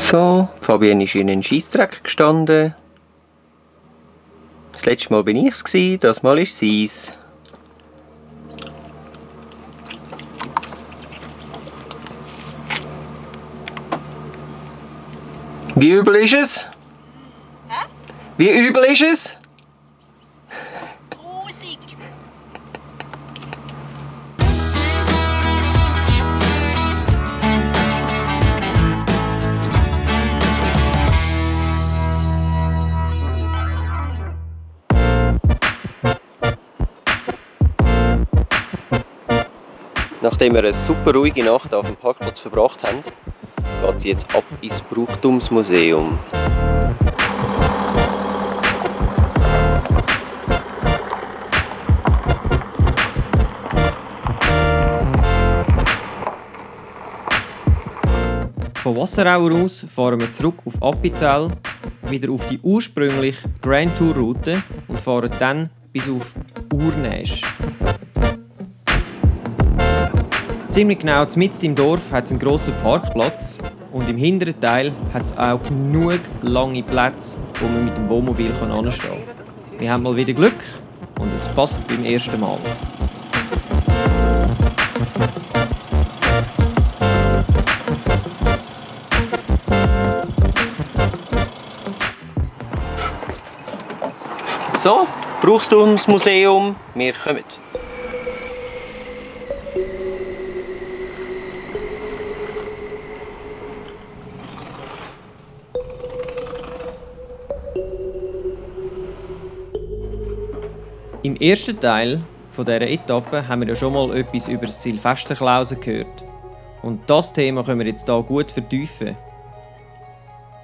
So, Fabienne ist in einen Scheissdreck gestanden. Das letzte Mal bin ich es, das Mal ist sie es. Wie übel ist es? Hä? Wie übel ist es? Grusig. Nachdem wir eine super ruhige Nacht auf dem Parkplatz verbracht haben, geht sie jetzt ab ins Brauchtumsmuseum. Von Wasserauer aus fahren wir zurück auf Appenzell, wieder auf die ursprüngliche Grand Tour Route und fahren dann bis auf Urnäsch. Ziemlich genau mitten im Dorf hat es einen grossen Parkplatz und im hinteren Teil hat es auch genug lange Plätze, wo man mit dem Wohnmobil anstehen kann. Wir haben mal wieder Glück und es passt beim ersten Mal. So, Brauchtumsmuseum, wir kommen. Im ersten Teil dieser Etappe haben wir ja schon mal etwas über das Silvesterklausen gehört. Und das Thema können wir jetzt hier gut vertiefen.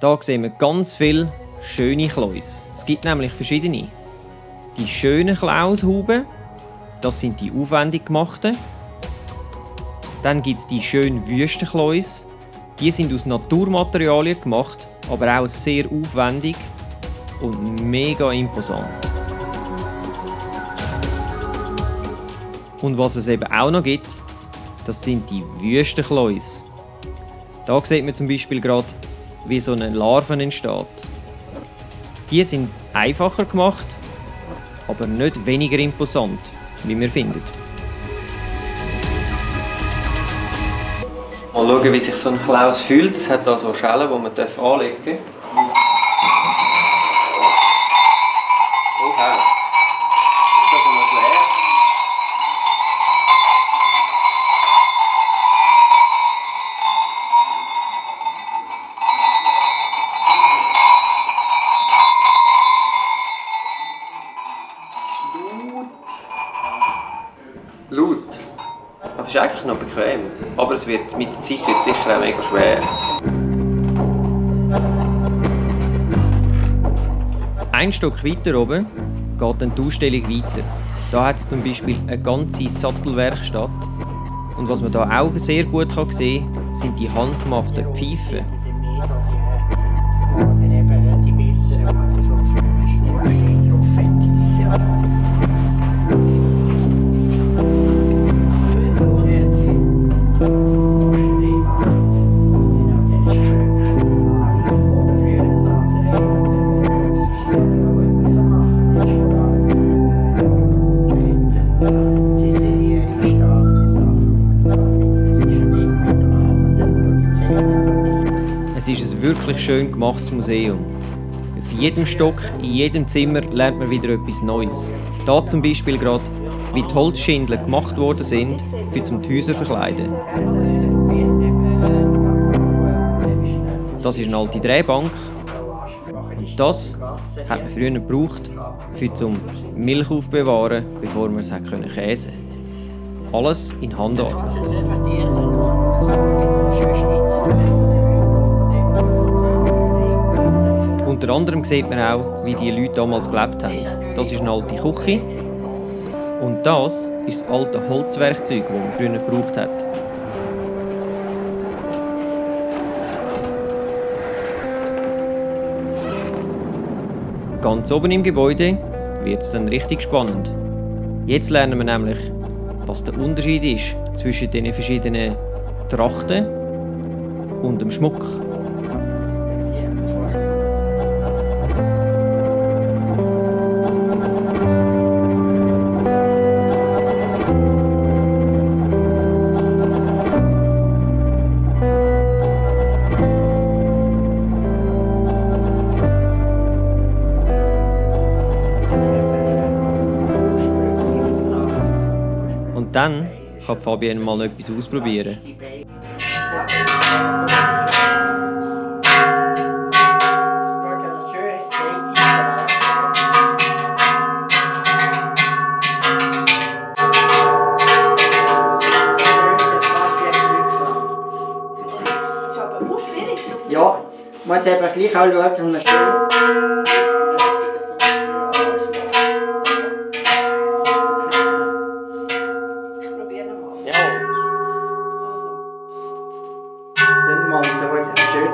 Hier sehen wir ganz viele schöne Kläuse. Es gibt nämlich verschiedene. Die schönen Klaushuben, das sind die aufwendig gemachten. Dann gibt es die schönen Wüstenkläuse. Die sind aus Naturmaterialien gemacht, aber auch sehr aufwendig und mega imposant. Und was es eben auch noch gibt, das sind die Wüstenkläuse. Da sieht man zum Beispiel gerade, wie so eine Larve entsteht. Die sind einfacher gemacht, aber nicht weniger imposant, wie wir finden. Mal schauen, wie sich so ein Klaus fühlt. Es hat hier so Schellen, die man anlegen darf. Oha! Ist das noch leer? Laut. Aber es ist eigentlich noch bequem. Aber es wird, mit der Zeit wird es sicher auch mega schwer. Ein Stock weiter oben geht dann die Ausstellung weiter. Da hat es zum Beispiel eine ganze Sattelwerkstatt. Und was man da auch sehr gut sehen kann, sind die handgemachten Pfeifen. Es ist ein wirklich schön gemachtes Museum. Auf jedem Stock, in jedem Zimmer lernt man wieder etwas Neues. Hier zum Beispiel gerade, wie die Holzschindeln gemacht worden sind, für zum die Häuser verkleiden. Das ist eine alte Drehbank. Und das hat man früher gebraucht, zum Milch aufbewahren, bevor man es käsen konnte. Alles in Handarbeit. Unter anderem sieht man auch, wie die Leute damals gelebt haben. Das ist eine alte Küche. Und das ist das alte Holzwerkzeug, das man früher gebraucht hat. Ganz oben im Gebäude wird es dann richtig spannend. Jetzt lernen wir nämlich, was der Unterschied ist zwischen den verschiedenen Trachten und dem Schmuck. kann Fabienne mal noch etwas ausprobieren. Ja, man muss eben gleich auch schauen, wie man schön. Ich probiere nochmal. Ja. Dann mal so schön.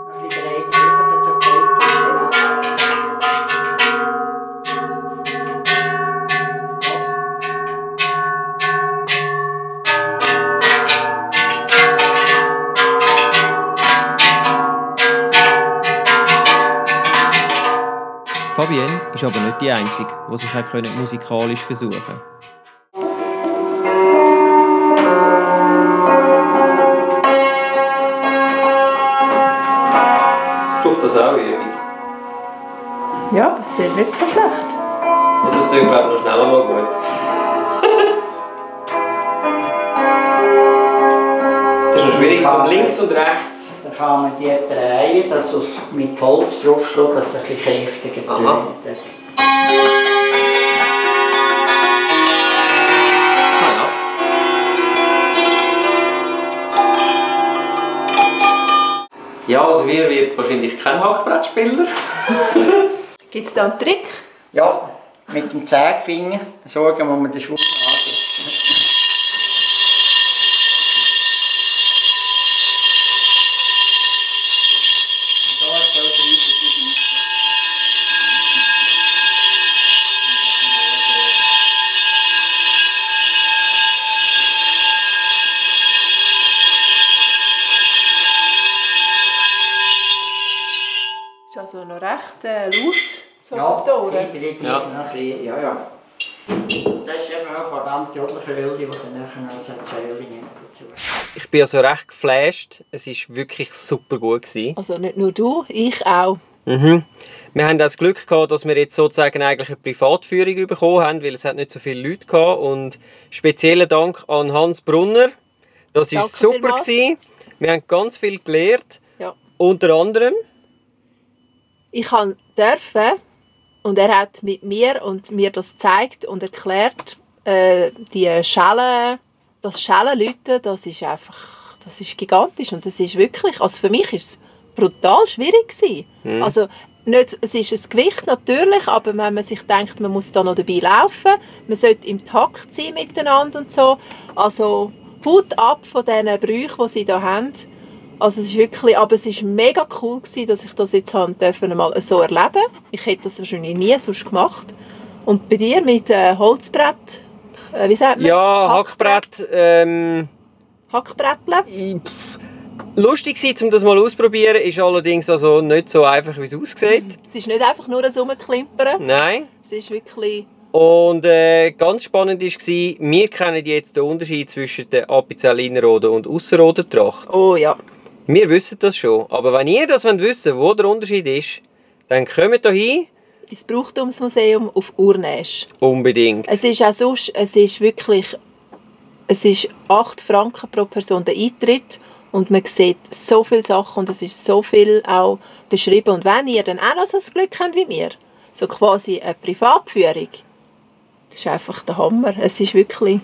Ein bisschen breit drüber, dass es breit Fabienne ist aber nicht die Einzige, die sich auch musikalisch versuchen konnte. Es braucht das auch Übung. Ja, aber es ist nicht so schlecht. Und das klingt, glaube ich, noch schneller mal gut. Das ist noch schwierig, zum links und rechts. Dann kann man die drehen, dass es mit Holz draufschlägt, dass es ein bisschen kräftiger Aha. wird. Ja, also wir wird wahrscheinlich kein Hackbrettspieler. Gibt es da einen Trick? Ja, mit dem Zeigefinger sorgen wir, man den Schwung angeht. Ist also noch recht laut, so Ja, auf die Ohren. ja. Ja. Das ist eben auch vor allem die Jodelchöhle, die dann nachher als Erzählungen dazu. Ich bin also recht geflasht. Es war wirklich super gut. Also nicht nur du, ich auch. Mhm. Wir haben das Glück gehabt, dass wir jetzt sozusagen eigentlich eine Privatführung bekommen haben, weil es hat nicht so viele Leute gab. Und speziellen Dank an Hans Brunner. Das war Danke super vielmals. gewesen. Wir haben ganz viel gelernt. Ja. Unter anderem. Ich durfte und er hat mit mir und mir das gezeigt und erklärt, die Schellen, das Schellenläuten, das ist einfach, das ist gigantisch und das ist wirklich, also für mich ist es brutal schwierig gewesen. Mhm. Also nicht, es ist ein Gewicht natürlich, aber wenn man sich denkt, man muss da noch dabei laufen, man sollte im Takt sein miteinander und so, also Hut ab von diesen Brüchen, die sie da haben. Also es ist wirklich, aber es war mega cool gewesen, dass ich das jetzt mal so erleben. Ich hätte das wahrscheinlich nie sonst gemacht. Und bei dir mit Holzbrett, wie sagt man? Ja, Hackbrett. Hackbrettle. Lustig war, um das mal auszuprobieren, ist allerdings also nicht so einfach, wie es aussieht. Es ist nicht einfach nur ein Rumklimpern. Nein. Es ist wirklich... Und ganz spannend war, wir kennen jetzt den Unterschied zwischen der Appenzell Innerrhoden und Ausserrhoden Tracht. Oh ja. Wir wissen das schon, aber wenn ihr das wissen wollt, wo der Unterschied ist, dann kommt hier Ins Brauchtumsmuseum auf Urnäsch. unbedingt. Es ist auch sonst, es ist wirklich, es ist 8 Franken pro Person der Eintritt und man sieht so viele Sachen und es ist so viel auch beschrieben. Und wenn ihr dann auch noch so das Glück habt wie wir, so quasi eine Privatführung, das ist einfach der Hammer. Es ist wirklich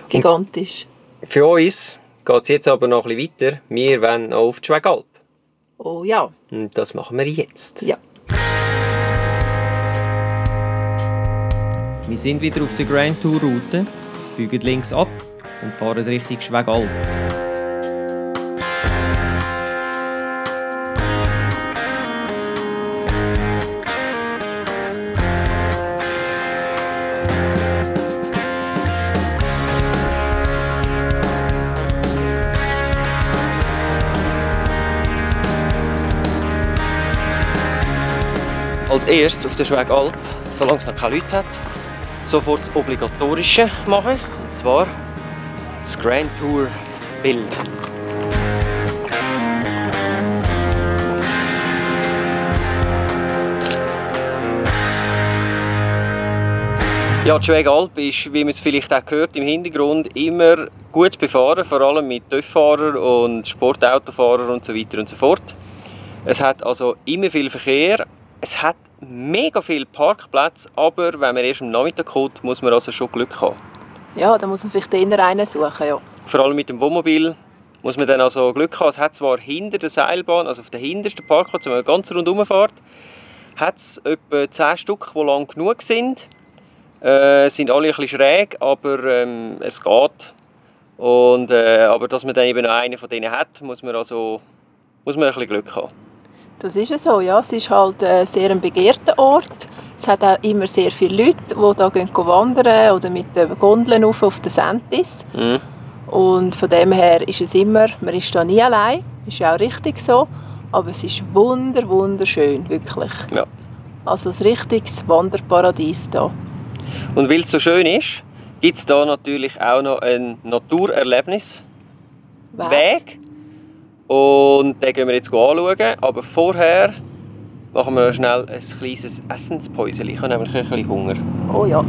gigantisch. Für uns geht es jetzt aber noch ein bisschen weiter. Wir wollen auf die Schwegalp. Oh ja. Und das machen wir jetzt. Ja. Wir sind wieder auf der Grand Tour Route, biegen links ab und fahren Richtung Schwegalp. Als erstes auf der Schwegalp, solange es noch keine Leute hat, sofort das Obligatorische machen, und zwar das Grand Tour Bild. Ja, die Schwegalp ist, wie man es vielleicht auch gehört, im Hintergrund immer gut befahren, vor allem mit TÜV-Fahrern und Sportautofahrern und so weiter und so fort. Es hat also immer viel Verkehr, es hat mega viele Parkplätze, aber wenn man erst am Nachmittag kommt, muss man also schon Glück haben. Ja, da muss man vielleicht eher einen suchen, ja. Vor allem mit dem Wohnmobil muss man dann also Glück haben. Es hat zwar hinter der Seilbahn, also auf der hintersten Parkplatz, wenn man ganz rundherum fährt, hat es etwa 10 Stück, die lang genug sind. Sind alle ein bisschen schräg, aber es geht. Und, aber dass man dann eben noch einen von denen hat, muss man ein bisschen Glück haben. Das ist ja so, ja. Es ist halt sehr ein begehrter Ort. Es hat auch immer sehr viele Leute, die da gehen wandern oder mit den Gondeln auf den Sentis. Mhm. Und von dem her ist es immer, man ist da nie allein, ist ja auch richtig so. Aber es ist wunderschön, wirklich. Ja. Also ein richtiges Wanderparadies hier. Und weil es so schön ist, gibt es hier natürlich auch noch einen Naturerlebnisweg. Und den gehen wir jetzt anschauen. Aber vorher machen wir schnell ein kleines Essenspäuschen. Ich habe nämlich ein bisschen Hunger. Oh ja.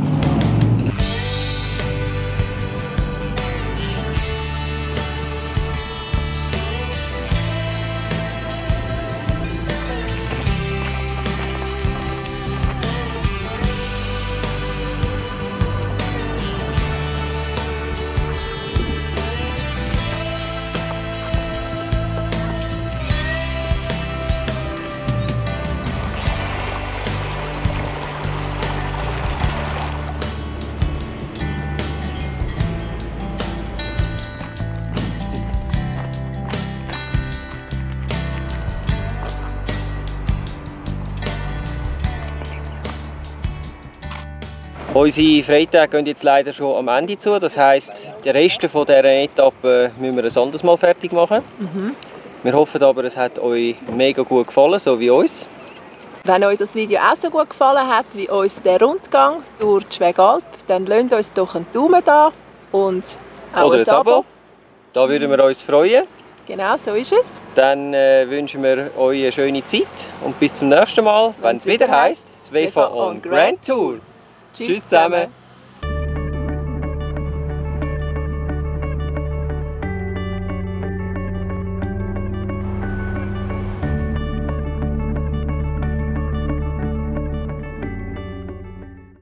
Unsere Freitage gehen jetzt leider schon am Ende zu. Das heisst, den Rest dieser Etappe müssen wir ein anderes Mal fertig machen. Mhm. Wir hoffen aber, es hat euch mega gut gefallen, so wie uns. Wenn euch das Video auch so gut gefallen hat wie uns der Rundgang durch die Schwegalp, dann lasst uns doch einen Daumen da und auch oder ein Abo. Da würden wir uns freuen. Genau, so ist es. Dann wünschen wir euch eine schöne Zeit und bis zum nächsten Mal, wenn es wieder heisst, SWEFA on Grand Tour. Tschüss zusammen!